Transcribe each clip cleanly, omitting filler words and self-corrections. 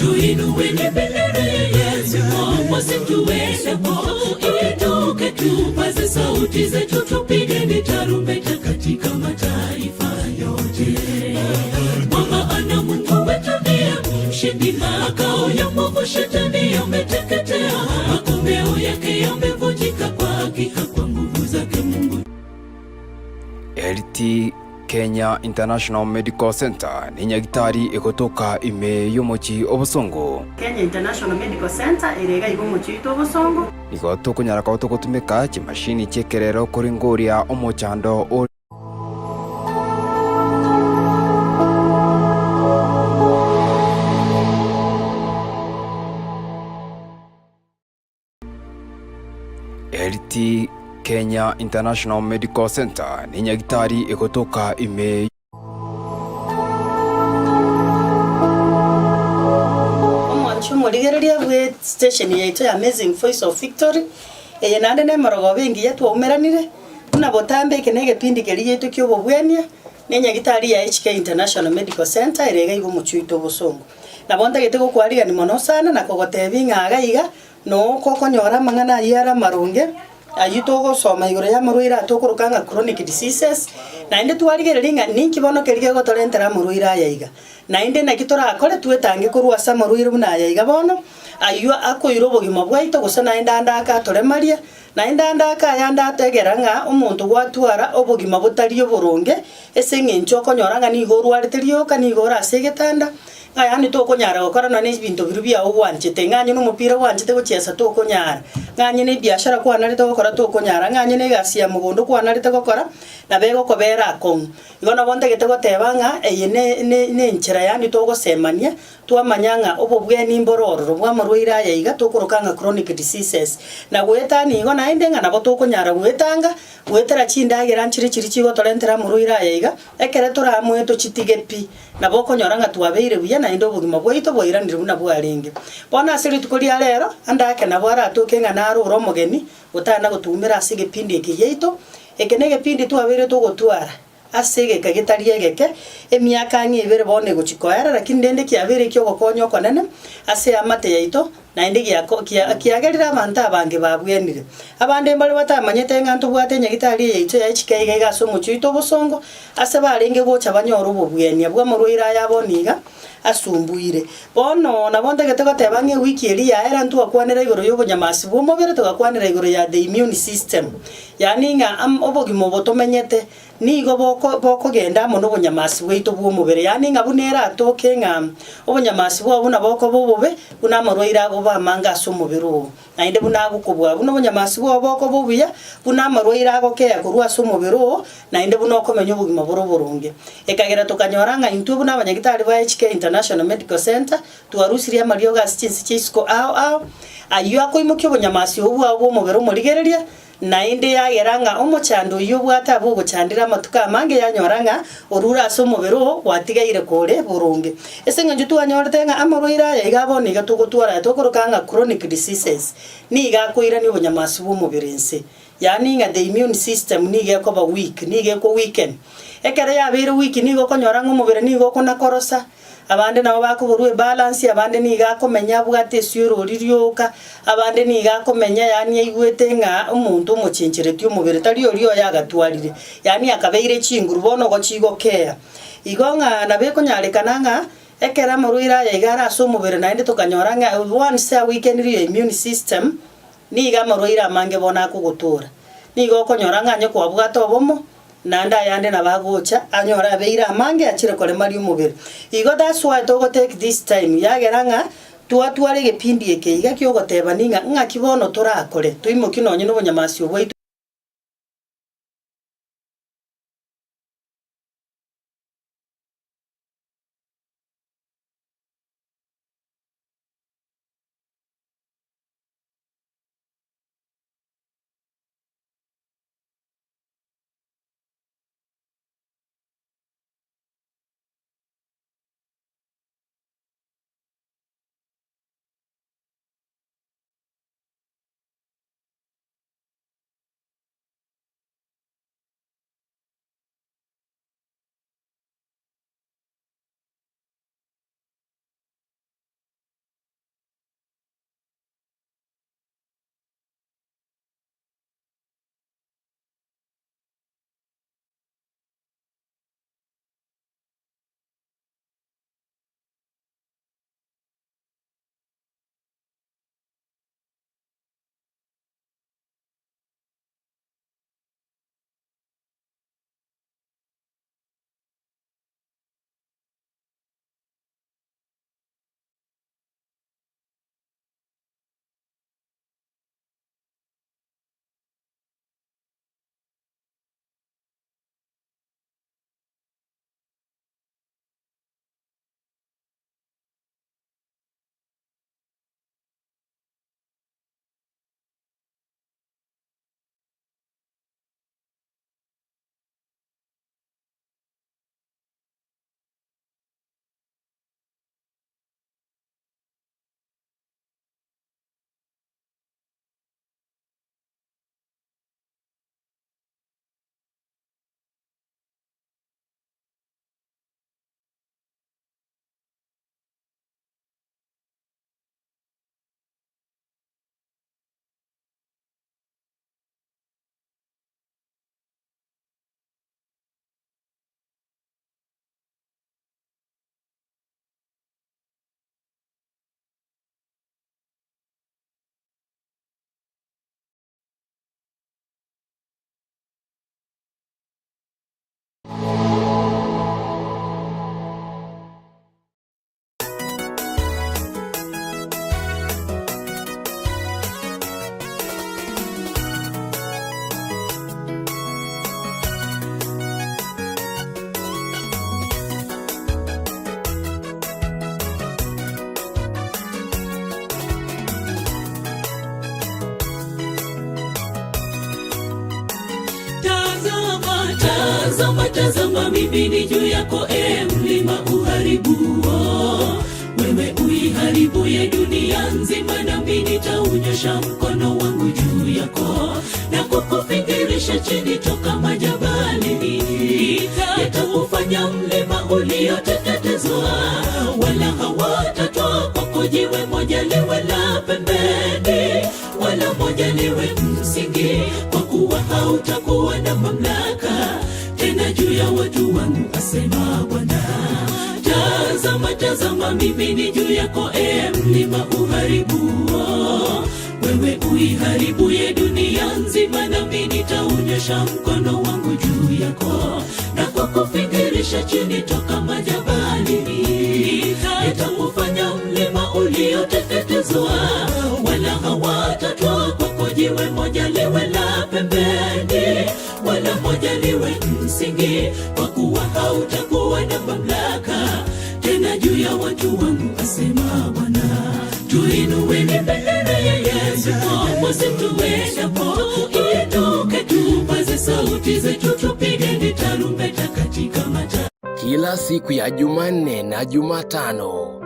Tuinueni bendera ya Yesu popote tuendapo, tuinuke tupaze sauti zetu, tupigeni tarumbeta katika mataifa yote. Kwa maana Mungu wetu ndiye mshindi, makao ya mwovu shetani yameteketea, makomeo yake yamevunjika kwa hakika kwa nguvu zake Mungu. LT Kenya International Medical Center nenyagitari egotoka ime y'omochie obosongo. Kenya International Medical Center ere iga iga omochie oito obosongo. Igo tokonyara koba togotumeka chimashini chi'ekerero koringoria omochando o. LT Kenya International Medical Center nenyagitari egotoka ime. Omwanchi omorigereria bwe station yaito ya Amazing Voice of Victory, eye naende nemorogoba engiya twaumeranire, buna botambe eke negepindi keria giaito kia obobwenia, na enyagitari ya HK International Medical Centre ere iga iga omochie oito obosongo. Nabo ntagete gokwarigani mono sana na kogotebia ng'a iga iga, noo okonyora amang'ana ayio are amaronge, Ayio togosoma igoro y'amarwaire aya tokoroka ng'a chronic diseases, naende twarigereria ng'a ninki bono keria kegotorentera amarwaire aya iga. Naende naki torakore twetange korwa ase amarwaire buna aya iga bono, ayio akoira obogima bwaito gose naende ande ake atoremarie, naende ande ake ayande ategera ng'a omonto gwatwara obogima botari oboronge, ase eng'encho okonyora ng'a nigo orwarete rioka, nigo ore ase egetanda, Ng'a yaani tokonyara gokora nonya ebinto biria biao gwanchete, ng'a onye nomopira gwanchete gochiesa tokonyara, ng'a onye nebiashara kwanarete gokora tokonyara, ng'a onye negasi ya mogondo kwanarete gokora, nabo egokobera akong'u. Igo nabo ntagete goteba ng'a eye ne ne nenchera yaani togosemania, twamanya ng'a obobweni mbore ororo bwa amarwaire aya iga tokoroka ng'a chronic diseases. Na goetania igo naende ng'a nabo tokonyara goetanga, goetera chindagera nchire chiria chigotorentera amarwaire aya iga, ekere toramoe tochitige pi. Nabo okonyora ng'a twabeire buya naende obogima bwaito bwairanire buna bwarenge. Bono ase rituko ria rero, ande ake nabo aratoke ng'a naro ore omogeni gotana gotoumera ase egepindi eke giaito. Eke negepindi twabeire togotwara ase egeka getari egeke, emiaka ang'e ebere bono egochia koera, lakini rende kiabeire eki'ogokonya okonene ase eamate yaito, Naende kiagerire abanto abange babwenire. Abande mbare batamanyete ng'a ntobwate enyagitari eye yaito ya HK iga iga ase omochie oito obosongo, ase barenge gocha banyore obobwenia bw'amorwaire aya bono iga asumbuire. Bono nabo ntagete goteba ng'a ewiki eria yaera ntwakwanera igoro y'obonyamasi bw'omobere, togakwanera igoro ya the immune system, yaani ng'a obogima obo tomenyete Nigo bokogenda amo nobonyamasi bwaito bw'omobere, yaani ng'a buna eratoke ng'a obonyamasi bwao buna bokoba obobe, buna amarwaire agoba amange ase omobere oo, naende buna agokobua, buna obonyamasi bwao bokoba obuya, buna amarwaire agokea korwa ase omobere oo, naende buna okomenya obogima bore oboronge. Ekagera tokanyora ng'a intwe buna abanyagitari ba HK International Medical Centre, twarusirie amariogo ase chinse chia isiko ao ao, ayio akoimokia obonyamasi obwo bwao bw'omobere omorigereria, Naende yagera ng'a omochando oyio obwate abwo ogochandire amatuko amange yanyora ng'a orure ase omobere oo gwatigaire kore boronge. Ase eng'encho twanyorete ng'a amarwaire aya iga bono iga togotwara aya tokoroka ng'a chronic diseases nigo akoirania obonyamasi bw'omobere inse. Yaani ng'a the immune system nigo ekoba weak, nigo eko weaken. Ekero yabeire weak nigo okonyora ng'a omobere nigo okonakorosa, Abande nabo bakoborwa ebalansi, abande nigo akomenya abwate esiorori rioka, abande nigo akomenya yaani aigwete ng'a omonto omochencheretie omobere tari oria oye agatwarire, yaani akabeire chinguru bono ogochia gokea. Igo ng'a nabo ekonyarekana ng'a ekero amarwaire aya iga are ase omobere naende tokanyora ng'a once a weakened your immune system, nigo amarwaire amange bono akogotora. Nigo okonyora ng'a onye kwabwate obomo, Naende ayande nabo agocha anyore abeire amange achire koremaria omobere. Igo that's why togo take this time yagera ng'a twatwara egepindi eke iga kiogotebani ng'a ng'aki bono torakore toimokie nonye nobonyamasio bwaito. Tazama, tazama, mimi ni juu yako, e mlima uharibuo. Wewe uiharibuye dunia nzima, nami nitaunyosha mkono wangu juu yako na kukufingirisha chini toka majabalini. Nitakufanya mlima ulioteketezwa, wala hawatatwaa kwako jiwe moja liwe la pembeni, wala moja liwe msingi, kwa kuwa hautakuwa na mamlaka tena juu ya watu wangu, asema Bwana. Tazama, tazama, mimi ni juu yako, e mlima uharibuo. Wewe uiharibuye dunia nzima, nami nitaunyosha mkono wangu juu yako na kukufingirisha chini toka majabalini. Nitakufanya mlima ulioteketezwa, wala hawatatwaa kwako jiwe moja liwe la pembeni, wala moja liwe msingi, kwa kuwa hautakuwa na mamlaka tena juu ya watu wangu, asema Bwana. Tuinueni bendera ya Yesu popote tuendapo, tuinuke, tupaze sauti zetu, tupigeni tarumbeta katika mata Kila siku ya Jumanne na Jumatano.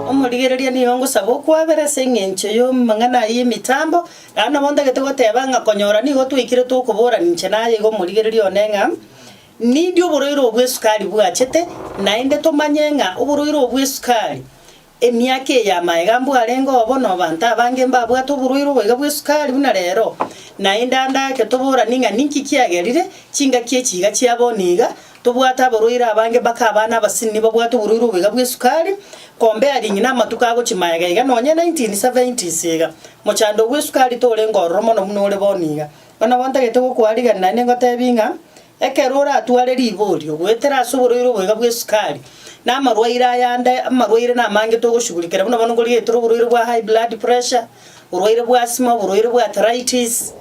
Omorigereria nigo ngosaba okwabera ase eng'encho ya amang'ana aywo ya emitambo, naende nabo ntagete goteba ng'a konyora nigo twaikire tokoborani inche naye iga omorigereria one ng'a, nindi oborwaire obwo esukari bwachete, naende tomanye ng'a oborwaire obwo esukari, emiaka eye ya maega mbwarenge obo na abanto abange mbabwate oborwaire obo iga bwa esukari buna rero, naende ande ake toborani ng'a ninki kiagerire, chingaki echi iga chia bono iga, tobwate aborwaire abange mpaka abana abasini babwate oborwaire obo iga bwa esukari, Comparing na amatuko agochia magega iga nonye 1970s iga, mochando bwa esukari torenge ororo mono buna ore bono iga. Bono nabo ntagete gokoarigania naende ngotebi ng'a, ekero oratware riborio goetera ase oborwaire obo iga bwa esukari, na amarwaire ayande, amarwaire na amange togoshughulikera buna bono nkorigetire oborwaire bwa high blood pressure, oborwaire bwa asthma, oborwaire bwa arthritis,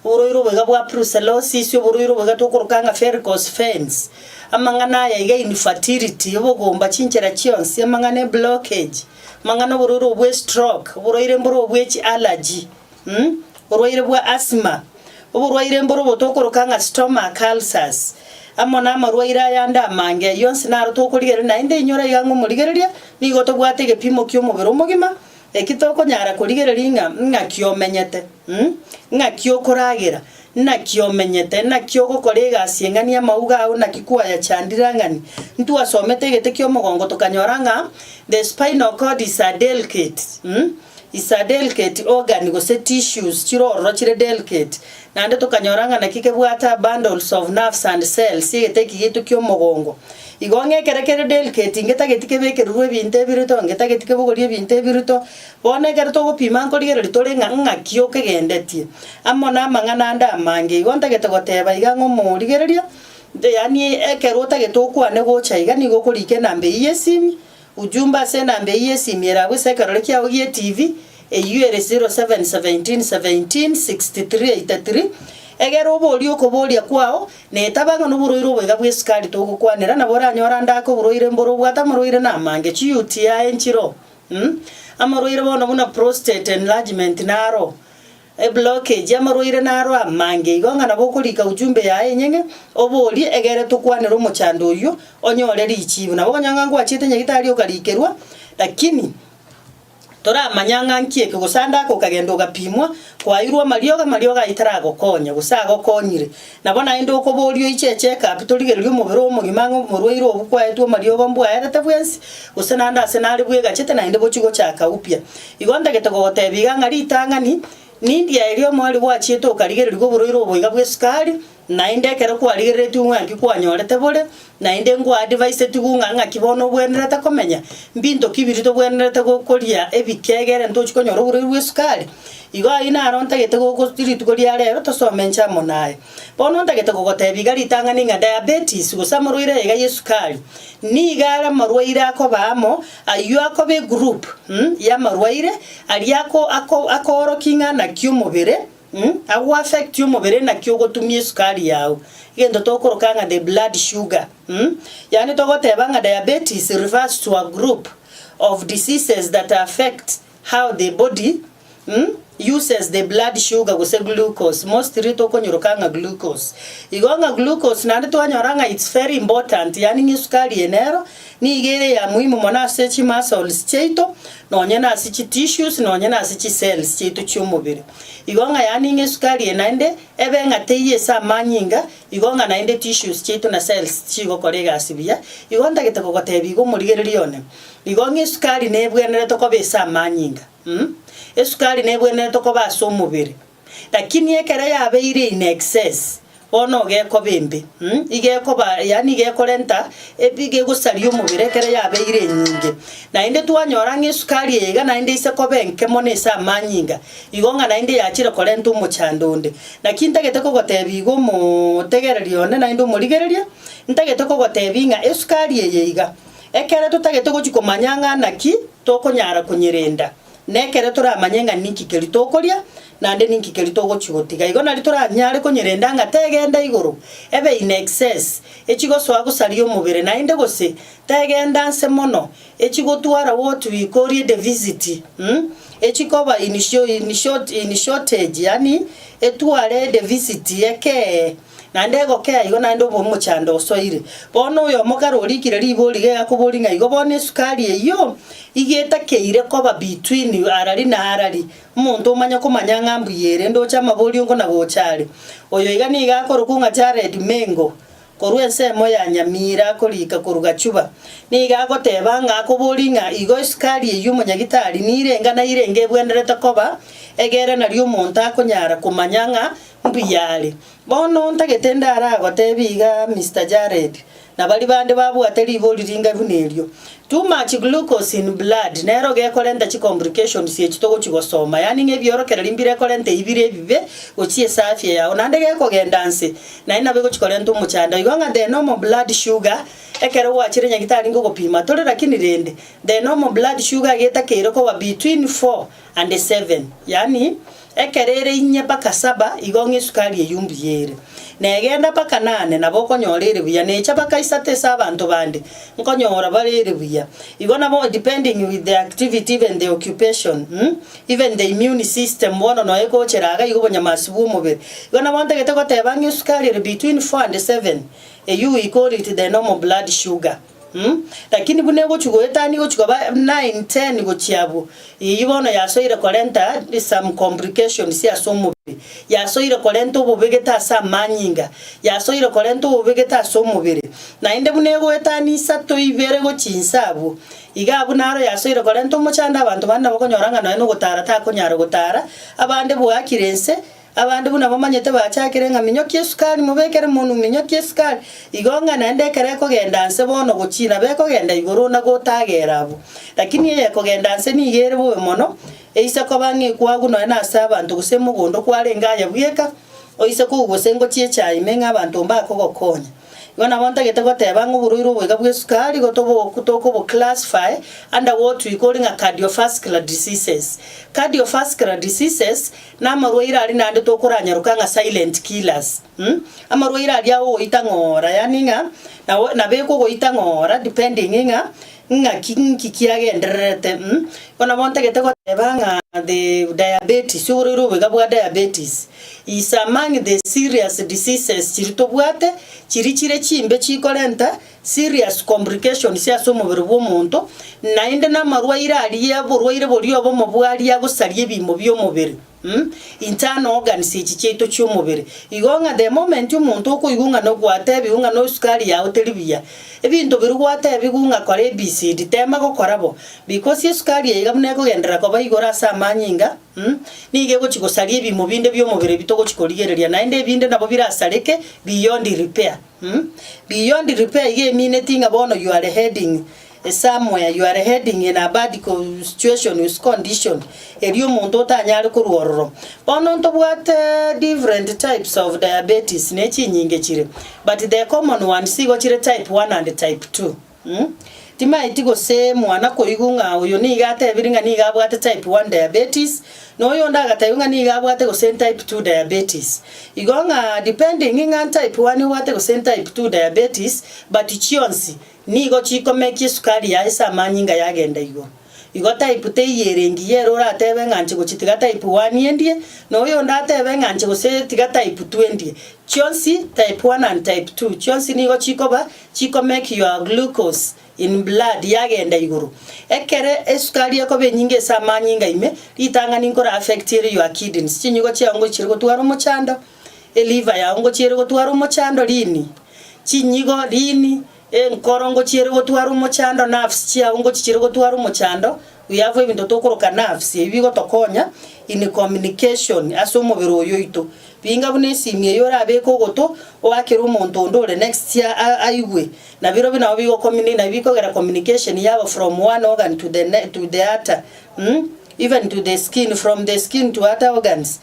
Oborwaire obo iga bwa brucellosis, oborwaire obo iga tokoroka ng'a varicose veins, amang'ana aya iga infertility, obogomba chinchera chionsi, amang'ana e blockage, amang'ana oborwaire obo bwe stroke, oborwaire mboro obwe chi allergy mh, oborwaire bwa asthma, oborwaire mboro obo tokoroka ng'a stomach ulcers, amo na amarwaire ayande amange, ayio onsi naro tokorigereria naende inyora iga ng'a omorigereria, nigo tobwate egepimo kia omobere omogima, Eki tokonyara korigereria ng'a ng'aki omenyete, ng'aki okoragera, naki omenyete, naki ogokora egasi eng'ani amauga ao naki kwayachandire ang'ani. Ntwasomete egete ki'omogongo tokanyora ng'a the spinal cord is a delicate, is a delicate organ gose tissues chire ororo chire delicate. Naende tokanyora ng'a naki kebwate bundles of nerves and cells egete eki giaito ki'omogongo. Igo ng'a ekere kere delicate ngetageti kebekererwe ebinto ebirito, ngetageti kebogorie ebinto ebirito, bono ekero togopima nkorigereria tore ng'a ng'aki okegendetie, amo na amang'ana ande amange. Igo ntagete goteba iga ng'a omorigereria, yaani ekero otagete okwane gocha iga nigo okorika enamba eyio ya esimi, Ujumbe ase enamba eyio y'esimi ere agwo ase ekerore kiao gi'etivi, eyio ere 0717 17 63 83, egere oborie okoboria kwao, na etaba ng'a noborwaire obo iga bw'esukari togokwanera, nabo oranyore ande ake oborwaire mbore obwate amarwaire namange, chi UTI nchiroo, amarwaire bono buna prostate enlargement naro. Eblockage y'amarwaire naro amange, igo ng'a nabo okorika ujumbe yaye enyeng'e, oborie egere tokwanere omochando oyio, onyore richibu. Nabo okonyora ng'a ngwachiete nyagitari okarikerwa, lakini toramanya ng'a nki eke gose ande ake okagenda ogapimwa, kwairwa amariogo, amariogo ayio taragokonya gose agokonyire. Nabo naende okoboria oiche echeck up torigererie omobere oo omogima ng'a omorwaire obwo kwaetwe amariogo mbwaerete bwensi, gose naende ase nare bwegachete naende bochie gochaka upya. Igo ntagete gogotebia iga ng'a ritang'ani, nindia eria omwari gwachiete okarigererigwa oborwaire obo iga bw'esukari, naende ekero kwarigereretigwe ng'a nki kwanyorete bore, naende nkwaadvisetigwe ng'a ng'aki bono obwenerete komenya, mbinto ki biria tobwenerete gokoria ebike egere ntochi konyora oborwaire bw'esukari. Igo ayio naro ntagete goko rituko ria rero tosome inche amo naye. Bono ntagete gogotebia iga ritang'ani ng'a diabetes gose amarwaire aya iga y'esukari, nigo are amarwaire akoba amo Ayio akoba egroup y'amarwaire aria akoorokia ng'a naki omobere agoaffect omobere naki ogotumia esukari yao. Egento tokoroka ng'a the blood sugar. Yaani togoteba ng'a diabetes refers to a group of diseases that affect how the body. uses the blood sugar gose glucose, mostly tokonyoroka ng'a glucose. Igo ng'a glucose naende twanyora ng'a it's very important yaani ng'a esukari eye nero nigo ere ya muhimu mono ase chimuscles chiaito, nonye na ase chitissues, nonye na ase chicells chiaito chiomobere. Igo ng'a yaani ng'a esukari eye naende ebe ng'a teiyo ase amanyinga, igo ng'a naende tissues chiaito na cells tichigokora egasi buya, igo ntagete kogotebia igo omorigereria one, igo ng'a esukari nebwenerete koba ase amanyinga. Esukari nebwenerete koba ase omobere, lakini ekero yabeire in excess, bono iga ekoba embe, iga ekoba yaani iga ekorenta ebi iga egosaria omobere ekero yabeire enyinge. Naende twanyora ng'a esukari eye iga naende ase koba enke mono ase amanyinga, igo ng'a naende yachire korenta omochando onde. Naki ntagete kogotebia iga omotegereri one naende omorigereria, ntagete kogotebia ng'a esukari eye iga, Ekero totagete gochia komanya ng'a naki tokonyara konyerenda, na ekero toramanye ng'a ninki keria tokoria, naende ninki keria togochia gotiga. Igo nario toranyare konyerenda ng'a tegenda igoro, ebe in excess, echie gosoa gosaria omobere, naende gose tegenda nse mono, echie gotwara what we call a deficit, mm, echie koba in in short in shortage, yaani etware edeficit ekee. Naende egokea igo naende obe omochando osoire. Bono oyomo kare orikire ribori iga egakobori ng'a igo bono esukari eyio iga etakeire koba between arari na arari, omonto omanye komanya ng'a mbuya ere ndoche amaborio nkona gocha are. Oyo iga nigo akorokwa ng'a Jared Mengo korwa ensemo ya Nyamira akorika korwa Gachuba. Nigo agoteba ng'a akobori ng'a igo esukari eyio omonyagitari nirenge nairenge ebwenerete koba egere nario omonto akonyara komanya ng'a Mbuya are. Bono ntagete ndaragotebi iga Mister Jared, na baria bande babwate ribori ringa buna erio. Too much glucose in blood nero gekorenta chicomplications echi togochi gosoma, yaani ng'a ebiorokereri mbire ekorenta ebire ebibe gochia ase afya yao naende gekogenda nse naende nabo egochi korenta omochando. Igo ng'a the normal blood sugar ekero gwachire nyagitari ngogopima tore lakini rende the normal blood sugar getakeire koba between 4 and 7, yaani, ekero ere inye mpaka saba, igo ng'a esukari eyio mbuya ere. Na egenda mpaka nane, nabo okonyora ere buya, na echa mpaka isato ase abanto bande, nkonyora bare ere buya. Igo nabo depending with the activity even the occupation, mh, even the immune system bono noe ekochera iga igo obonyamasi bwa omobere. Igo nabo ntagete goteba ng'a esukari ere between 4 and 7, eyio we call it the normal blood sugar. Lakini buna egochia goetania egochia koba 9, 10 gochia abwo, eyio bono yasoire korenta some complications ase omobere, yasoire korenta obobegete ase amanyinga, yasoire korenta obobegete ase omobere. Naende buna egoetania isato ibere gochia inse abwo, iga abwo naro yasoire korenta omochando abanto bande nabo okonyora ng'a nonya na ogotara takonyara gotara, abande bwakire inse, Abande buna bamanyete bachakire ng'a minyokia esukari mobekere monwe, minyokia esukari. Igo ng'a naende ekero ekogenda nse bono gochia nabo ekogenda igoro na gotagera abwo. Lakini eye ekogenda nse nigo ere bobe mono, eise koba ng'a ekwagu nonya na ase abanto gose mogondo kwarenge aye bweka, oise kogwa gose ngochia echae ime ng'a abanto mbakogokonya. Igo nabo ntagete goteba ng'a oborwaire obo iga bw'esukari igo tobo tokobo classify under what we call ng'a cardiovascular diseases. Cardiovascular diseases, Namarwaire aria naende tokoranyaroka ng'a silent killers, mh, amarwaire aria agogoita ng'ora yaani ng'a nabo nabo ekogoita ng'ora depending ng'a ng'aki nki kiagendererete mh. Bono nabo ntagete goteba ng'a the diabetes, oborwaire obo iga bwa diabetes is among the serious diseases chiria tobwate, chiria chire chimbe chikorenta serious complications ase omobere bw'omonto, naende namarwaire aria oborwaire boria obomo bwaria gosaria ebiimo bi'omobere, mm, internal organs echi chiaito chi'omobere. Igo ng'a the moment omonto okoigwa ng'a nogwatebigwa ng'a no esukari yao teri buya, ebinto biria gwatebigwa ng'a kora ABCD, tema gokora bo, because esukari eye iga buna ekogenderera koba igoro ase amanyinga, mm, nigo egochi gosaria ebiimo binde bi'omobere ebi togochi korigereria, naende ebinde nabo birasareke beyond repair. Beyond repair iga emineti ng'a bono you are heading somewhere, you are heading in a bad situation gose condition eria omonto otanyare korwa ororo. Bono ntobwate different types of diabetes ne chinyinge chire, but the common ones igo chire type 1 and type 2. Timaeti gose mwana koigwa ng'a oyo nigo atebire ng'a nigo abwate type 1 diabetes, na oyonde agatebia ng'a nigo abwate gose type 2 diabetes. Igo ng'a depending ng'a type 1 obwate gose type 2 diabetes, but chionsi nigo chikomekia esukari yaye ase amanyinga yagenda igoro. Igo type teiyo ere engiya ere oratebe ng'a inche gochia tiga type one endie, na oyonde atebe ng'a inche gose tiga type two endie. Chionsi type one and type two, chionsi nigo chikoba chiko make your glucose in blood yagenda igoro. Ekere esukari ekoba enyinge ase amanyinga ime, ritang'ani nkora affect ere your kidneys, chinyigo chiago ngochia chire gotwara omochando, eliver yago ngochia ere gotwara omochando rini, chinyigo rini, Enkoro ngochia ere gotwara omochando, nerves chiao ngochia chire gotwara omochando, we have ebinto tokoroka nerves ebi bigotokonya in communication ase omobere oyo oito. Binga buna esimi eye orabeke ogoto, oakere omonto onde ore next aigwe, na birobio nabo bigo communi nabio bikogera communication yaba from one organ to the ne to the other mh, even to the skin, from the skin to other organs.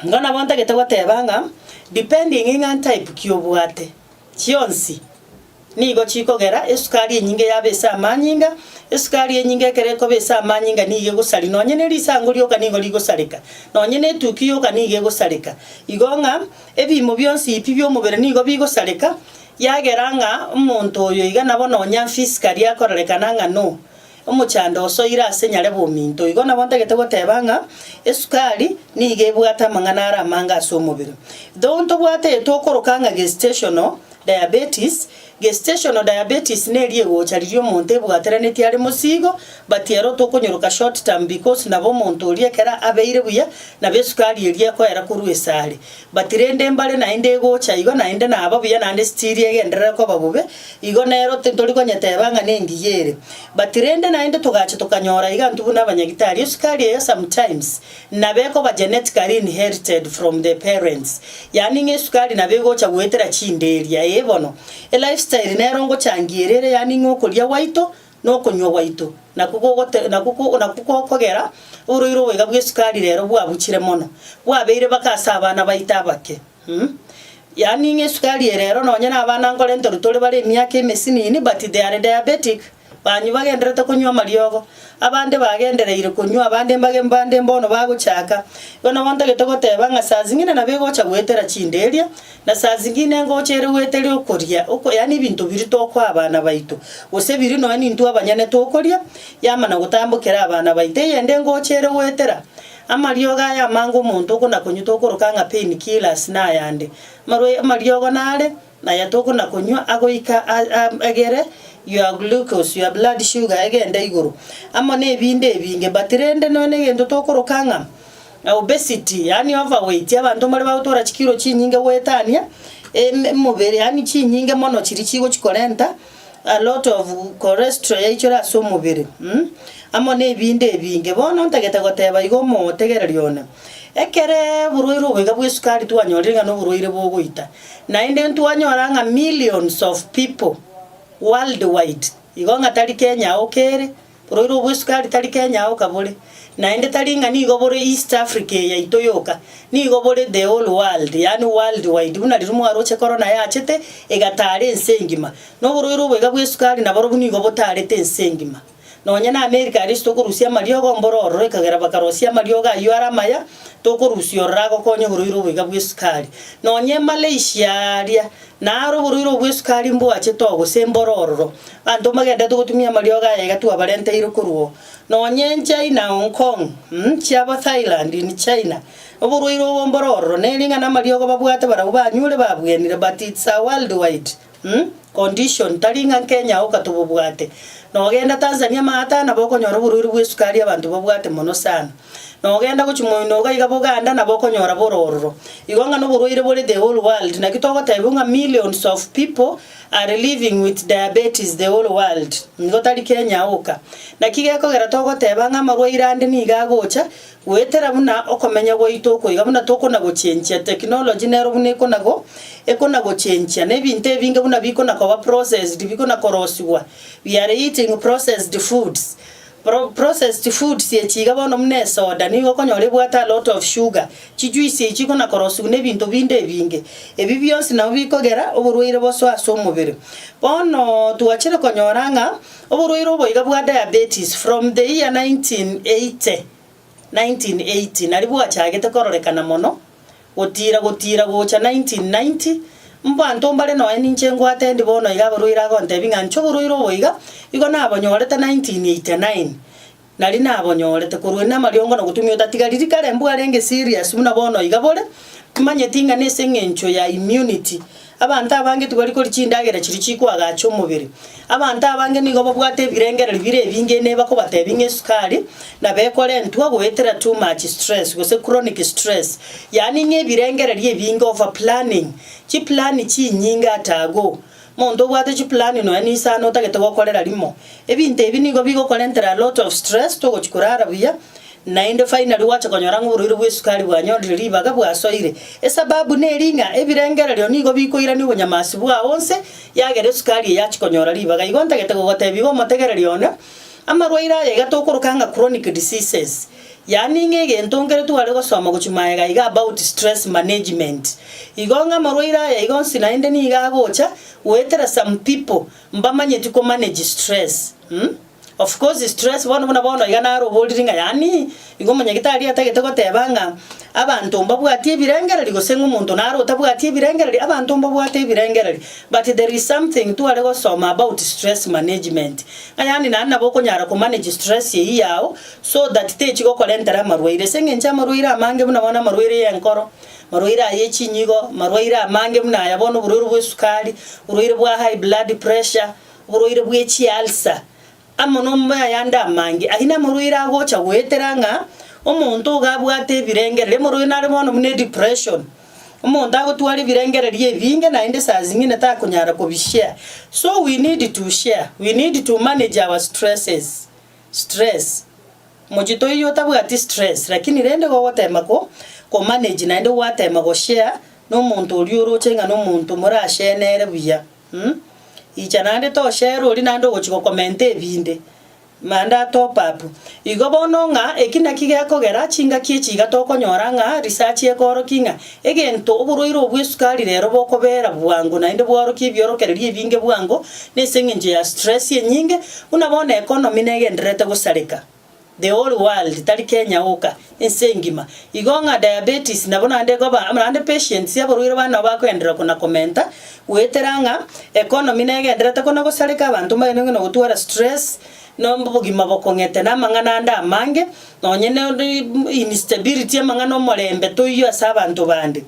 Igo nabo ntagete goteba ng'a depending ng'a ntype ki obwate. Chionsi nigo chikogera esukari enyinge yaba ase amanyinga, esukari enyinge ekero ekoba ase amanyinga nigo egosaria, nonye ne risango rioka nigo rigosareka, nonye ne etuki yoka nigo egosareka. Igo ng'a ebiimo bionsi pi bi'omobere nigo bigosareka, yagera ng'a omonto oyo iga nabo nonya physically akorerekana ng'a no. Omochando osoire ase nyarebe ominto. Igo nabo ntagete goteba ng'a esukari nigo ebwate amang'ana are amange ase omobere. Though ntobwate eye tokoroka ng'a gestational diabetes, gestational diabetes neria egocha riria omonto ebwateranetie are mosigo, but ero tokonyoroka short term because nabo omonto oria ekero abeire buya nabo esukari eria ekoera korwa ase are. But rende mbare naende egocha igo naende naba buya naende still egenderere koba bobe, igo nero tintori konyeteba ng'a nengiya ere. But rende naende togacha tokanyora iga intwe buna abanyagitari, esukari eye sometimes nabo ekoba genetically inherited from the parents, yaani ng'a esukari nabo egocha goetera chinderia, ee bono. Elifestyle nero ngochangia ere ere yaani ng'a okoria gwaito na okonywa gwaito nakwo gogote nakwo ko nakwo gokogera oborwaire obo iga bw'esukari rero bwabuchire mono, bwabeire baka ase abana baito abake mh. Yaani ng'a esukari ere ero nonye na abana nkorenterwa tore bare emiaka emesinini but they are diabetic, banywa bagendererete konywa amariogo, abande bagendereire konywa abande mbage mbande mbono bagochaka. Igo nabo ntagete goteba ng'a saa zingine nabo egocha goetera chinderia, Na saa zingine ngocha ere goeteria okoria, oko yaani ebinto biria tokoa abana baito, gose biria nonya nintwe abanyene tokoria, yamana gotambokera abana baito. Eyende ngocha ere goetera, amariogo aya amange omonto okona konywa tokoroka ng'a pain killers nayande. Amarwai amariogo nare, aya tokona konywa agoika a- a egere your glucose, your blood sugar egende igoro, amo na ebinde ebinge. But rende nonya na egento tokoroka ng'a. Obesity, yaani overweight, abanto mbare bagotwara chikiro chinyinge goetania emobere yaani chinyinge mono chiria chigochi korenta a lot of cholesterol yaichore ase omobere mh, amo na ebinde ebinge. Bono ntagete goteba iga omotegereri one, ekereee oborwaire obo iga bwa esukari twanyorire ng'a na oborwaire bogoita, naende ntwanyora ng'a millions of people worldwide, igo ng'a tari Kenya oka ere, Borwaire obwo bw'esukari tari Kenya oka bore, naende tari ng'a nigo bore East Africa eye yaito yoka, nigo bore the whole world, yaani world wide, buna riria mwaroche corona yachete egatara ense engima. Na oborwaire obo iga bw'esukari naborobwo nigo botarete ense engima. Nonye na America aria ase tokorusia amariogo mbore ororo ekagera bakarosia amariogo ayio are amaya, tokorusia ororo agokonya oborwaire obo iga bw'esukari. Nonye Malaysia aria, Naro oborwaire obwo bw'esukari mbwachete oo gose mbore ororo. Abanto mbagenderete gotumia amariogo aya iga twabarenteire korwa oo. Nonye China, Hong Kong, mh, chiabo Thailand in China, oborwaire obo mbore ororo. Nere ng'a namariogo babwate barabwo banyure babwenire but it's a worldwide mh, condition tari ng'a Kenya oka tobobwate. Nogenda Tanzania maate nabo okonyora oborwaire bw'esukari abanto babwate mono sana. Nogenda gochia moino iga iga boganda nabo okonyora bore ororo. Igo ng'a noborwaire bore the whole world naki togotebiwa ng'a millions of people are living with diabetes the whole world nigo tari Kenya oka. Naki gekogera togoteba ng'a amarwaire ande nigo agocha goetera buna okomenya gwaito oko iga buna tokona gochenchia technology nero buna ekona go ekona gochenchia na ebinto ebinge buna bikona koba processed bikona korosiwa we are eating processed foods. Processed foods echi iga bono buna esoda nigo okonyora ebwate a lot of sugar, chijuice echi chikona korosiwa na ebinto binde ebinge. Ebi bionsi nabo bikogera oborwaire bosoe ase omobere. Bono twachire konyora ng'a oborwaire obo iga bwa diabetes from the year 1980, 1980 nari bwachagete kororekana mono, Gotira gotira gocha 1990, Mbanto mbare nonya ninche ngwatendi bono iga abarwaire agontebia ng'a inche oborwaire obo iga, igo nabonyorete 1989, nari nabonyorete korwa ime amariongo na gotumia otatiga riria kare mbwarenge serious buna bono iga bore, timanyeti ng'a nase eng'encho ya immunity. Abanto abange tibari koria chindagera chiria chikoagacha omobere. Abanto abange nigo babwate ebirengererio bire ebinge ime bakobatebia ng'a esukari nabo ekorentwa goetera too much stress gose chronic stress, yaani ng'a ebirengererio ebinge over planning, chiplan chinyinge at a go. Omonto obwate chiplan nonya na isano otagete gokorera rimo. Ebinto ebi nigo bigokorentera a lot of stress togochi korara buya, Naende finally gwacha konyora ng'a oborwaire bw'esukari bwanyorire ribaga bwasoire. Esababu neri ng'a ebirengererio nigo bikoirania obonyamasi bwao onse, yagera esukari eye yachi konyora ribaga. Igo ntagete gogotebia iga omotegereri one, amarwaire aya iga tokoroka ng'a chronic diseases, yaani ng'a egento nkere tware gosoma gochia maega iga about stress management. Igo ng'a amarwaire aya iga onsi naende nigo agocha goetera some people mbamanyeti ko manage stress. Of course stress bono buna bono iga naroboriri ng'a yaani igo omonyagitari atagete goteba ng'a abanto mbabwati ebirengereri gose ng'a omonto naro otabwati ebirengereri, abanto mbabwate ebirengereri but there is something tware gosoma about stress management ng'a yaani naende nabo okonyara ko manage stress eyio yago so that techi gokorentera amarwaire ase eng'encho amarwaire amange buna bono amarwaire ya enkoro, amarwaire aya ya chinyigo, amarwaire amange buna aya bono oborwaire bwa esukari, oborwaire bwa high blood pressure. Oborwaire bwe chialsa, amo nomayanda amange. Ayio namarwaire agocha goetera ng'a omonto iga abwate ebirengererio. Omorwaire nare bono buna edepression, omonto agotwara ebirengererio ebinge naende saa zingine takonyara kobishare. So we need to share, we need to manage our stresses, stress. Mochie toiyo otabwati stress, lakini rende gogotema ko komanage naende gwatema goshare na omonto oria oroche ng'a nomonto morashare nere buya. Icha naende toshere oria naende ogochia gokomenta ebinde, naende a top up. Igo bono ng'a eki naki gekogera chingaki echi iga tokonyora ng'a research ekorokia ng'a egento oborwaire obwo bwa esukari rero bokobera bwango naende bwaorokia ebiorokererio ebinge bwango na ase eng'encho ya stress enyinge, buna bono economy negendererete gosareka. The whole world, tari Kenya oka, ense engima. Igo ng'a diabetes nabo naende ekoba, naende patients abarwaire bande nabo bakoenderera kona komenta, goetera ng'a economy negendererete kona gosareka abanto mbagende ng'a nogotwara stress, na obogima bokong'ete na amang'ana ande amange, nonye na instability amang'ana omorembe toiyo ase abanto bande.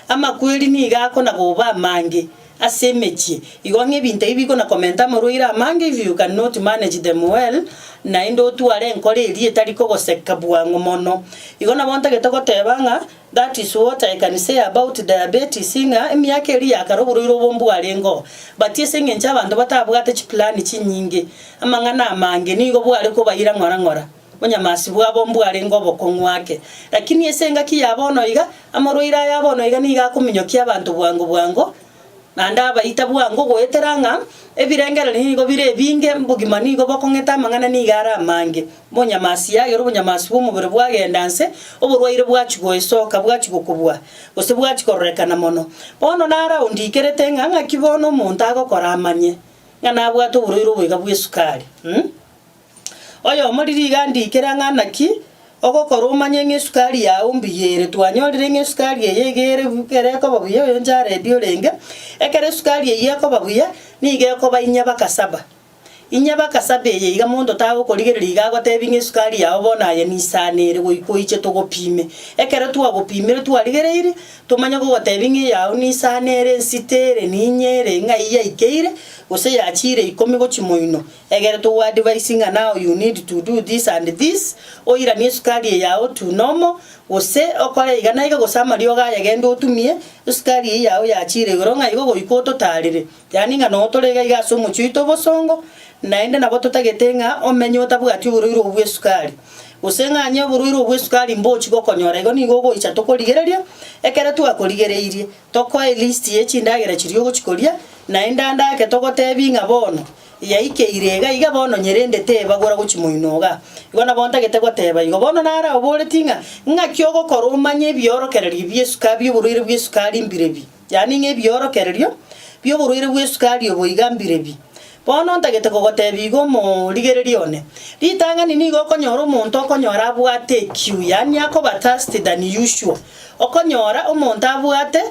Amakweri nigo akona koba amange ase emechie, igo ng'a ebinto ebi bikona komenta amarwaire amange if you cannot manage them well, naende otware enkoro eria etari kogoseka bwango mono. Igo nabo ntagete goteba ng'a that is what I can say about diabetes ng'a emiaka eria ya kare oborwaire obo mbwarenge oo, but ase eng'encho abanto batabwate chiplan chinyinge, amang'ana amange nigo bware kobaira ng'ora ng'ora. Obonyamasi bwabo mbwarenge obokong'u ake. Lakini ase engaki ya bono iga, amorwaire aya abono iga nigo akominyokia abanto bwango bwango, naende abaita bwango goetera ng'a ebirengererio nigo bire ebinge, obogima nigo bokong'ete amang'ana nigo are amange. Obonyamasi yagera obonyamasi bw'omobere bwagenda nse, oborwaire bwachia goesoka bwachia gokobua, gose bwachia kororekana mono. Bono naro ondikerete ng'a ng'aki bono omonto agokora amanye ng'a nabwate oborwaire obo iga bw'esukari. Oyomo riria iga andikera ng'a naki ogokora omanye ng'a esukari yao mbuya ere. Twanyorire ng'a esukari eye iga ere ekero ekoba buya oyo Jared orenge, ekero esukari eyio ekoba buya, nigo ekoba inyabaka saba. Inyabaka saba eye iga monto tagokorigereria iga agotebi ng'a esukari yao bono aye nisane ere goika oiche togopime. Ekero twagopimire twarigereirie, tomanye gogotebi ng'a eyao nisane ere, ensita ere, ninye ere, ng'ai yaikeire, gose yachiire ikomi gochia moino. Egere togoadvise ng'a now you need to do this and this, oiranie esukari eye yao to normal, gose okore iga na iga gose amariogo aye genda otumie, esukari eyio yao yachiire igoro ng'a igo goika ototarere. Yaani ng'a noo tore iga iga ase omochie oito obosongo, naende nabo totagete ng'a omenye otabwati oborwaire obwo bwa esukari. Gose ng'a onye oborwaire obwo bwa esukari mbochi gokonyora igo nigo ogoicha tokorigereria, ekere twakorigereirie, tokoe elist ye chindagera chiria ogochi koria, naende ande ake togotebi ng'a bono, Yaikeire iga iga bono nyerende tebagora gochia moino iga. Igo nabo ntagete goteba igo. Bono naraoboreti ng'a ng'aki ogokora omanye ebiorokererio bi'esuka bi'oborwaire bw'esukari mbirebi. Yaani ng'a ebiorokererio bi'oborwaire bw'esukari obo iga mbirebi. Bono ntagete kogotebia igo omorigereria one. Ritang'ani nigo okonyora omonto okonyora abwate ekiu yaani akoba thirsty than usual. Okonyora omonto abwate.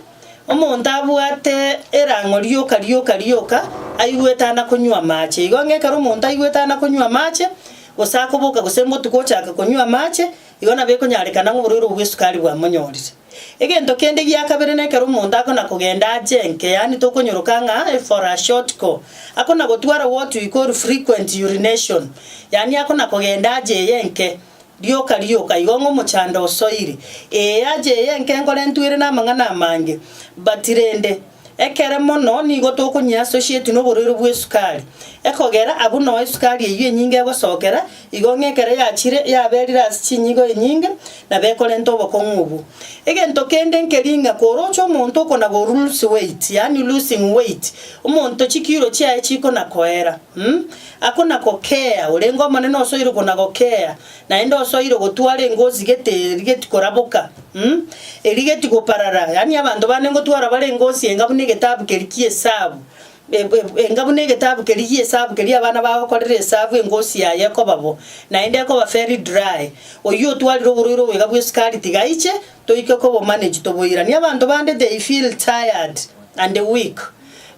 Omonto abwate erang'o rioka rioka rioka aigwete ana konywa amache. Igo ng'a ekero omonto aigwete ana konywa amache, gose akoboka gose mbotuko ochaka konywa amache, igo nabo ekonyarekana ng'a oborwaire obwo bw'esukari bwamonyorire. Egento kende gia kabere nekero omonto akona kogenda ache enke, yaani tokonyoroka ng'a for a short call, akona gotwara what we call frequent urination, yaani akona kogenda ache eye enke rioka rioka, igo ng'a omochando osoire. Ee ache eye enke nkorentwe ere namang'ana amange, but rende Ekere mono nigo tokonyia associate noborwaire bw'esukari, ekogera abwo noo esukari eyio enyinge egosokera, igo ng'a ekero yachire yaberire ase chinyigo enyinge nabo ekorenta obokong'u obwo. Egento kende nkeri ng'a koroche omonto okona go lose weight yaani losing weight, omonto chikiro chiaye chikona koera mh, akona gokea orenge omonene osoire kona gokea naende osoire gotwara engosi gete erigeti koraboka. Erigeti goparara, yaani abanto bande ngotwara bare engosi enga buna egetabu keria ki'esabu, enga buna egetabu keria gi'esabu keria abana bagokorera esabu engosi yaye ekoba bo, naende ekoba very dry. Oyio otwarire oborwaire obo iga bw'esukari tiga aiche, toike kobomanage toboiranie. Abanto bande they feel tired and weak,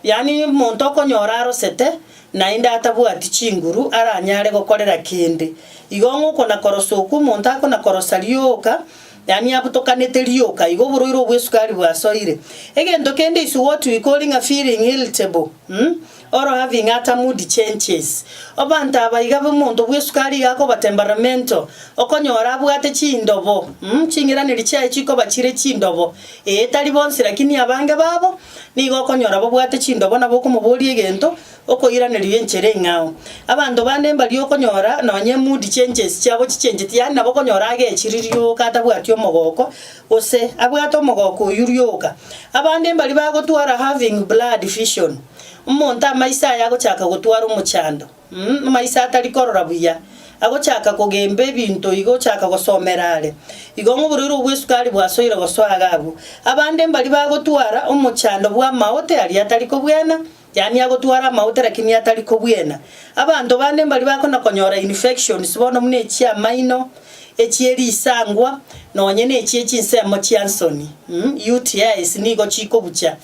yaani omonto okonyora arosete naende atabwati chinguru aranyare gokorera kende. Igo ng'a okona-korosa okwo omonto akona-korosa rioka, yaani abutokanete rioka, igo oborwaire obwo bw'esukari bwasoire. Egento kende is what we call ng'a feeling irritable, mm, or having utter mood changes. Abanto aba iga omonto bw'esukari iga akoba temperamental, okonyora abwate chindobo, mm, ching'iraneri chiaye chikoba chire chindobo, ee tari bonsi lakini abange babo, nigo okonyora babwate chindobo nabo okomoboria egento, okoiraneria enchera eng'ao. Abanto bande mbaria okonyora nonye mood changes chiabo chichencheti yaani nabo okonyora agechiri rioka atabwati omogoko gose abwate omogoko oywo rioka. Abande mbaria bagotwara having blurred vision, omonto amaiso aye agochaka gotwara omochando mh amaiso atari korora buya, agochaka kogemba ebinto igo ochaka gosomera are. Igo ng'a oborwaire obwo bw'esukari bwasoire gosoa iga abwo. Abande mbaria bagotwara omochando bw'amaote aria atari kobwena, Yaani agotwara amauta lakini atari kobwena. Abanto bande mbaria bakona konyora infections bono buna echi'amaino, echi'erisangwa, nonye na echie chinsemo chia nsoni, UTIs nigo chikobucha.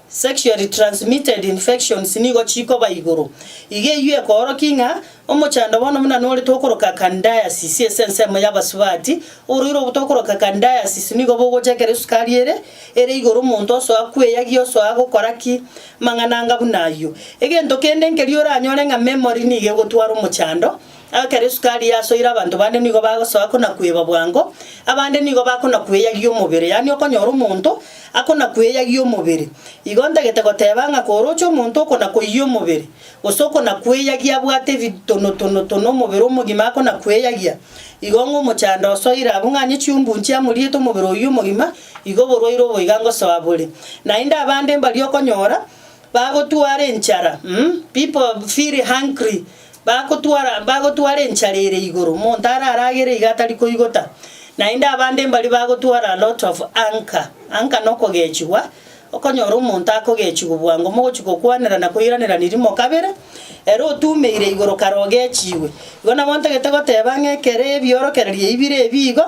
Sexually transmitted infections nigo chikoba igoro. Iga eyio ekoorokia ng'a omochando bono buna nore tokoroka candidiasis ase ensemo y'abasubati, oborwaire obo tokoroka candidiasis nigo bogocha ekero esukari ere ere igoro omonto osoa kweyagia osoa gokora ki? Amang'ana anga buna ayio. Egento kende nkeria oranyore ng'a memory nigo egotwara omochando, ekero esukari yasoire abanto bande nigo bagosoa kona kweba bwango, abande nigo bakona kweyagia omobere yaani okonyora omonto akona kweyagia omobere. Igo ntagete goteba ng'a koroche omonto okona koiyia omobere, gose okona kweyagia abwate ebitonotonotono omobere omogima akona kweyagia, igo ng'a omochando osoire abwo ng'a onye chiumbu nchiamoriete omobere oyio omogima, Igo oborwaire obo iga ngosoa bore. Naende abande mbaria okonyora bagotwara enchara, mm, people feel hungry, bagotwara bagotwara enchara ere igoro, omonto araragere iga atari koigota. Naende abande mbaria bagotwara a lot of anger, anger nokogechigwa, okonyora omonto akogechigwa bwango mogochia gokwanera na koiranerania rimo kabere, ere otumeire igoro kare ogechigwe. Igo nabo ntagete goteba ng'a ekere ebiorokererio ebi bire ebi igo,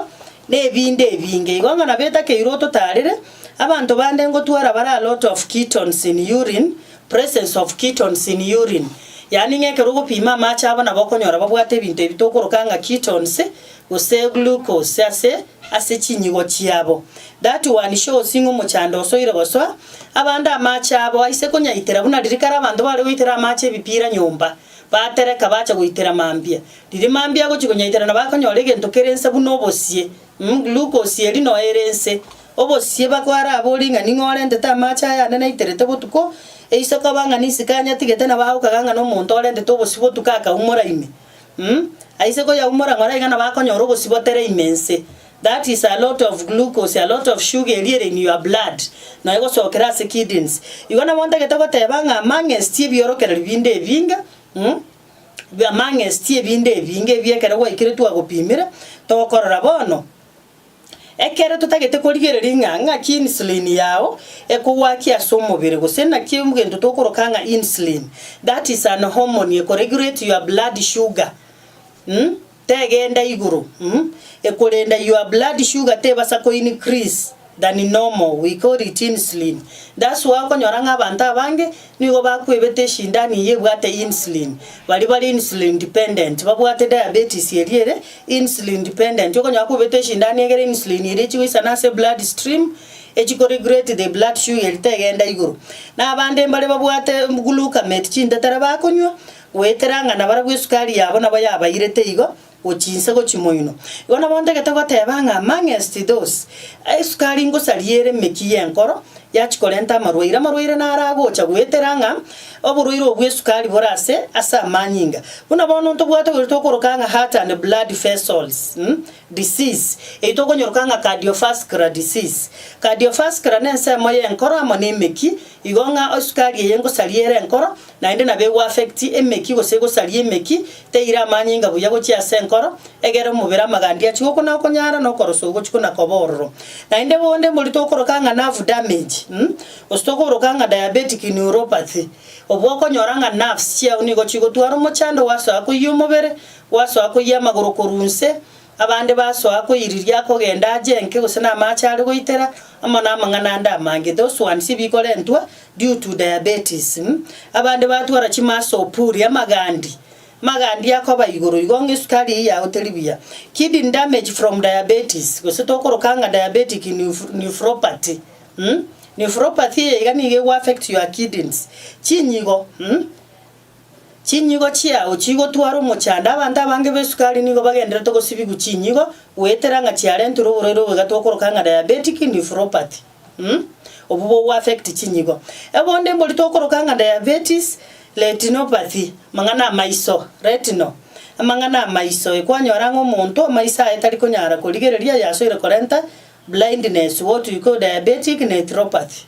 Na ebinde ebinge. Igo ng'a nabo etakeirwe ototaarere, abanto bande ngotwara bare a lot of ketones in urine, presence of ketones in urine. Yaani ng'a ekero ogopima amache abo nabo okonyora babwate ebinto ebi tokoroka ng'a ketones gose glucose ase ase chinyigo chiabo. That one shows ng'a omochando osoire gosoa, abande amache abo aise konyaitera buna riria kare abanto bare goitera amache ebipira nyomba, batereka bacha goitera mambia. Riria mambia agochia konyaitera nabo akonyora egento kere inse buna obosie, glucose eria noyo ere inse. Obosie bakwaraborie ng'a ning'o orentete amache aya ane naiterete botuko, eise koba ng'a nisiko anyatigete nabo agokaga ng'a nomonto orentete obosie botuko akaumora ime. Aise koyaumora ng'ora iga nabo akonyora obosie botere ime inse. That is a lot of glucose, a lot of sugar eria ere in your blood, noyo egosokera ase kidneys. Igo nabo ntagete goteba ng'a amongst ebiorokererio binde ebinge, Amang'esti ebinde ebinge ebi'ekero gwaikire twagopimire, tokorora bono. Ekero totagete korigereria ng'a ng'aki insulin yao ekogwakia ase omobere gose naki egento tokoroka ng'a insulin, that is an hormone ekoregulate your blood sugar, tegenda igoro, ekorenda your blood sugar tebasa ko increase. than normal, we call it insulin. That's why okonyora ng'a abanto abange nigo bakwebete eshindani eyio ebwate insulin, baria bare insulin dependent, babwate diabetes eria ere insulin dependent, okonyora kwebete eshindani egere insulin eria echi goisana ase blood stream, echi ko regulate the blood sugar eria tegenda igoro. Na abande mbare babwate glucamate chintetera bakonywa, goetera ng'a nabarabwo esukari yabo nabo yabairete igo, gochia inse gochia moino. Igo nabo ntagete goteba ng'a amongst those, esukari ngosaria ere emeki y'enkoro, yachia korenta amarwaire. Amarwaire naro agocha goetera ng'a oborwaire obwo bw'esukari bore ase ase amanyinga. Buna bono ntobwate oborwaire tokoroka ng'a heart and blood vessels disease, eyio tokonyoroka ng'a cardiovascular disease. Cardiovascular nensemo y'enkoro amo na emeki, igo ng'a esukari eye ngosaria ere enkoro, Naende nabo egoaffect emeki gose egosaria emeki, teira amanyinga buya gochia ase enkoro, egere omobere amagandi achie gokuna okonyara na okorosa ogochia kona koba ororo. Naende bonde mbori tokoroka ng'a nerve damage, mm, gose tokoroka ng'a diabetic neuropathy, obwo okonyora ng'a nerves chiao nigo chigotwara omochando gwasoa koyia omobere, gwasoa koyia amagoro korwa inse, Abande basoa koiriria kogenda ajenke gose namache are goitera, amo namang'ana ande amange. Those ones bikorentwa due to diabetes. Abande batwara chimasopuri, amagandi, amagandi akoba igoro igo ng'a esukari eyio yao teri buya. Kidney damage from diabetes, gose tokoroka ng'a diabetic nephropathy, nephropathy eye iga nigo ego affect your kidneys, chinyigo. Chinyigo chiao chigotwara omochando. Abanto abange b'esukari nigo bagendererete gosibigwa chinyigo goetera ng'a chiarentirwe oborwaire obo iga tokoroka ng'a diabetic nephropathy obwo bogo affect chinyigo. Obonde mbori tokoroka ng'a diabetes retinopathy, amang'ana amaiso, retinal, amang'ana amaiso ekwanyora ng'a omonto amaiso aye tari konyara korigereria yasoire korenta blindness what we call diabetic nephropathy.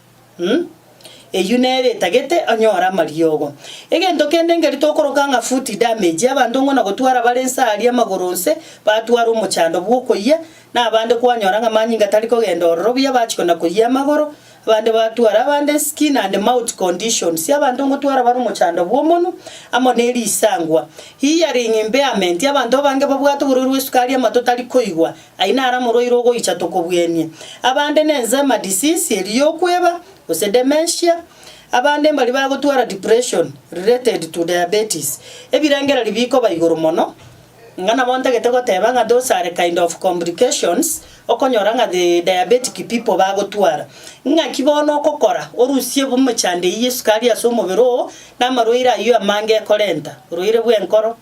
Eyio nere etagete onyore amariogo. Egento kende nkeri tokoroka ng'a foot damage, abanto ng'o na gotwara bare nse aria amagoro nse, batwara omochando bw'okoyia, na abande kwanyora ng'a manyinga tari kogenda ororo buya bachia kona koyia amagoro, abande batwara abande skin and mouth conditions, abanto ngotwara bare omochando bw'omonwe amo ne risangwa. Hearing impairment, abanto abange babwate oborwaire bw'esukari amato tari koigwa, Ayio naro amorwaire ogoicha tokobwenie. Abande nenzema disease eria yokweba, gose dementia. Abande mbaria bagotwara depression related to diabetes. Ebirengererio bikoba igoro mono, ng'a nabo ntagete goteba ng'a those are kind of complications okonyora ng'a the diabetic people bagotwara. Ng'aki bono okokora orusie emechando eyio ya esukari ase omobere oo, na amarwaire ayio amange ekorenta, orwaire bwa enkoro,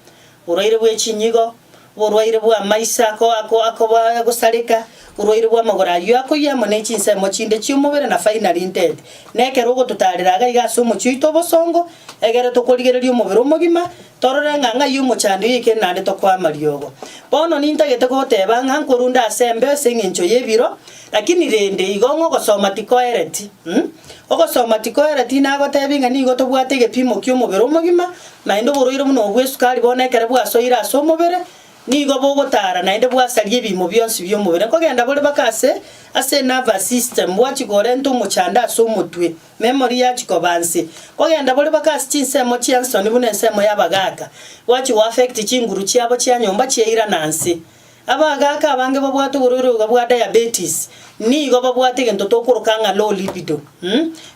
Oborwaire bwe chinyigo, oborwaire bw'amaiso ako ako akoba agosareka, oborwaire bw'amagoro ayio akoyia amo ne chinsemo chinde chi'omobere na finally ntete. Nekero ogototarera iga iga ase omochie oito obosongo, egere tokorigereria omobere omogima, torore ng'a ng'ai omochando oyoikire naende tokoa amariogo. Bono nintagete goteba ng'a nkorunde ase embeo ase eng'encho y'ebiro, lakini rende igo ng'a ogosoma tikoereti. Ogosoma tikoereti nagotebi ng'a nigo tobwate egepimo ki'omobere omogima, Naende oborwaire buna obwo bw'esukari bono ekero bwasoire ase omobere, nigo bogotara naende bwasaria ebiimo bionsi bi'omobere. Nkogenda bore baka ase ase nervous system, bwachia korenta omochando ase omotwe, memory yachia koba nse. Nkogenda bore baka ase chinsemo chia nsoni buna ensemo y'abagaka, bwachia go affect chinguru chiabo chia nyomba chiairana nse. Abagaaka abange babwate oborwaire obo bwa diabetes nigo babwate egento tokoroka ng'a low libido.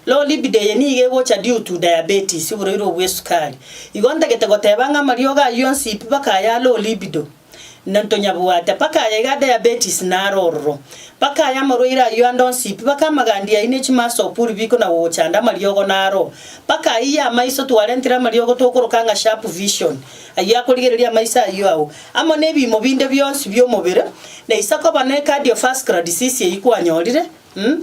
Low libido eye nigo egocha due to diabetes, oborwaire obo bw'esukari. Igo ntagete goteba ng'a amariogo ayio onsi pi mpaka aya low libido ntonyabwate, mpaka aya iga diabetes naro ororo, mpaka aya amarwaire ayio ande onsi pi, mpaka amagandi ayio ne chimuscle pull bikona gogochanda amariogo naro, mpaka ayio ya amaiso twarentire amariogo tokoroka ng'a sharp vision, ayio akorigereria amaiso ayio ao. Amo nebiimo binde bionsi bi'omobere, na ise koba ne cardiovascular disease eyio kwanyorire,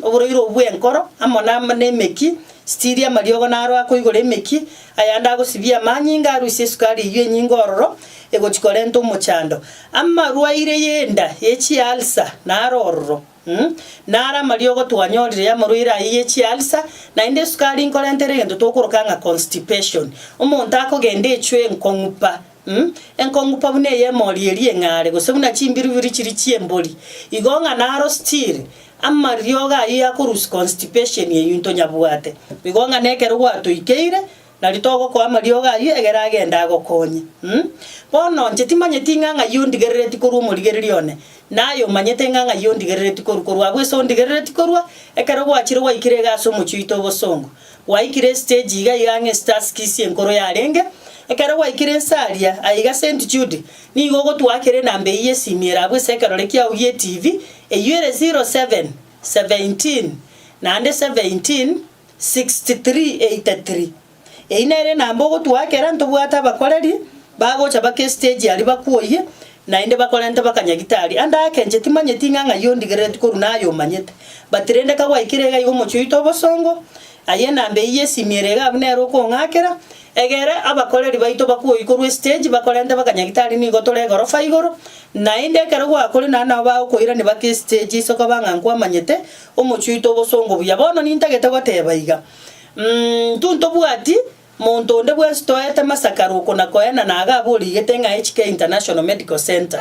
oborwaire obwo bw'enkoro, amo nemeki, stiri amariogo naro akoigora emeki, ayande agosibia amanyinga arusie esukari eyio enyinge ororo, egochia korenta omochando. Amarwaire y'enda ye chialsa naro ororo, naro amariogo twanyorire y'amarwaire ayio ye chialsa, naende esukari nkorenta ere egento tokoroka ng'a constipation. Omonto akogenda echwe enkong'u pa. Enkong'u pa buna ey'emori eria eng'are, gose buna chimbiribiri chiria chi'embori. Igo ng'a naro still, amariogo ayio akorusia constipation eyio ntonyabwate. Igo ng'a nekero gwatoikeire, Nari togokoa amariogo ayio egere agende agokonye. Mh. Bono inche timanyeti ng'a ng'ai ondigerereti korwa omorigereria one, naye omanyete ng'a ng'ai ondigerereti korwa, korwa abwo ase ondigerereti korwa, ekero gwachire gwaikire iga ase omochie oito obosongo. Gwaikire estage iga iga ang'e Staskis enkoro yarenge, ekero gwaikire ense aria, aiga St. Jude, nigo ogotwakera enamba eyio y'esimi ere abwo ase ekerore kiao gi'etivi, eyio ere 07, 17, naende 17, 6383. Eyio nere enamba ogotwakera ntobwate abakoreri bagocha baka estage aria bakwoyie naende bakorente bakanyagitari. Ande ake inche timanyeti ng'a ng'ai ondigerereti korwa naye omanyete. But rende kagwaikire iga iga omochie oito obosongo, aye enamba eyio y'esimi ere iga abwo nere okong'akera, egere abakoreri baito bakwoyie korwa estage bakorente bakanyagitari nigo tore egorofa igoro, naende ekero gwakorire naende nabo bagokoirania baka estage ase okoba ng'a nkwamanyete Omochie oito obosongo buya. Bono nintagete goteba iga, Intwe ntobwati monto onde bwensi toete masakara oko na koenana iga abwo origete ng'a HK International Medical Centre.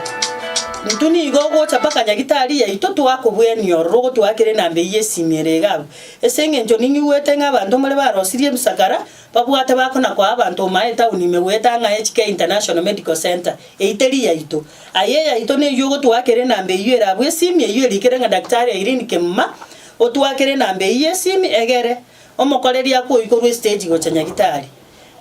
Intwe nigo ogocha mpaka nyagitari yaito twakobwenia ororo ogotwakera enamba eyio y'esimi ere iga abwo. Ase eng'encho ning'igwete ng'a abanto more barosirie ebisakara babwate bakona koa abanto omae etown ime goeta ng'a HK International Medical Centre eyio teri yaito. Aye eyaito neyio ogotwakera enamba eyio ere abwo esimi eyio erikere ng'a Daktari Irene Kemuma, otwakere enamba eyio y'esimi egere omokoreri akoyie korwa estage gocha nyagitari.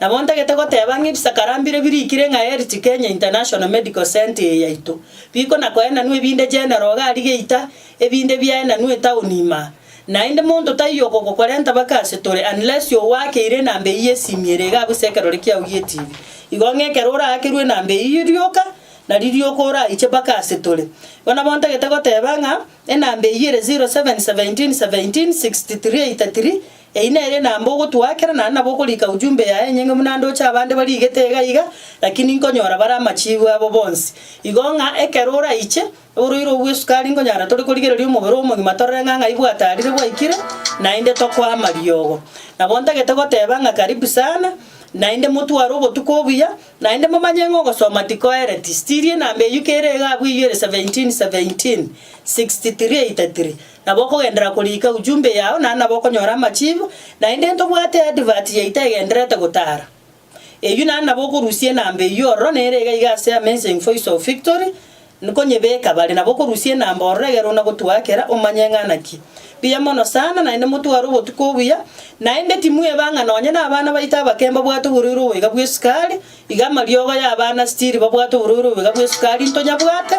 Nabo ntagete goteba ng'a ebisakara mbire birikire ng'a Health Kenya International Medical Centre eye yaito, bikona koenanwa ebinde general iga aria geita, ebinde biaenanwa etown imaa. Naende monto taiyo okogokorenta baka ase tore unless oakeire enamba eyio y'esimi ere iga abwo ase ekerore kiao gi'etibi. Igo ng'a ekero oraakerwe enamba eyio rioka, na ririoka oraiche mpaka ase tore. Igo nabo ntagete goteba ng'a enamba eyio ere 0717176383, eyio nere enamba ogotwakera naende nabo okorika ujumbe yaye enyenge buna ndoche abande barigete iga iga, lakini nkonyora bare amachibu abo bonsi. Igo ng'a ekero oraiche, oroire obwo esukari nkonyara tore korigereria omobere omogima torore ng'a ng'ai bwatarire bwaikire, naende tokoa amariogo. Nabo ntagete goteba ng'a karibu sana, naende motware obotuko obuya, Naende momanye ng'a ogosoma tikoereti. Still enamba eyio kere iga abwo eyio ere 17 17 63 83. Nabo okogenderera korika ujumbe yao naende nabo okonyora amachibu, naende ntobwate advert yaito egendererete gotara. Eyio naende nabo okorusia enamba eyio ororo nere iga iga ase Amazing Voice of Victory, Nkonyebeka bare, nabo okorusia enamba ororo egere ona gotwakera, omanye ng'a naki. Mbuya mono sana, naende motware obotuko obuya, naende timweba ng'a nonye nabana baito abake mbabwate oborwaire obo iga bw'esukari, iga amariogo y'abana still babwate oborwaire obo iga bw'esukari ntonyabwate,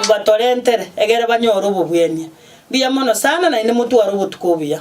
batorentere, egere banyore obobwenia. Mbuya mono sana, naende motware obotuko obuya.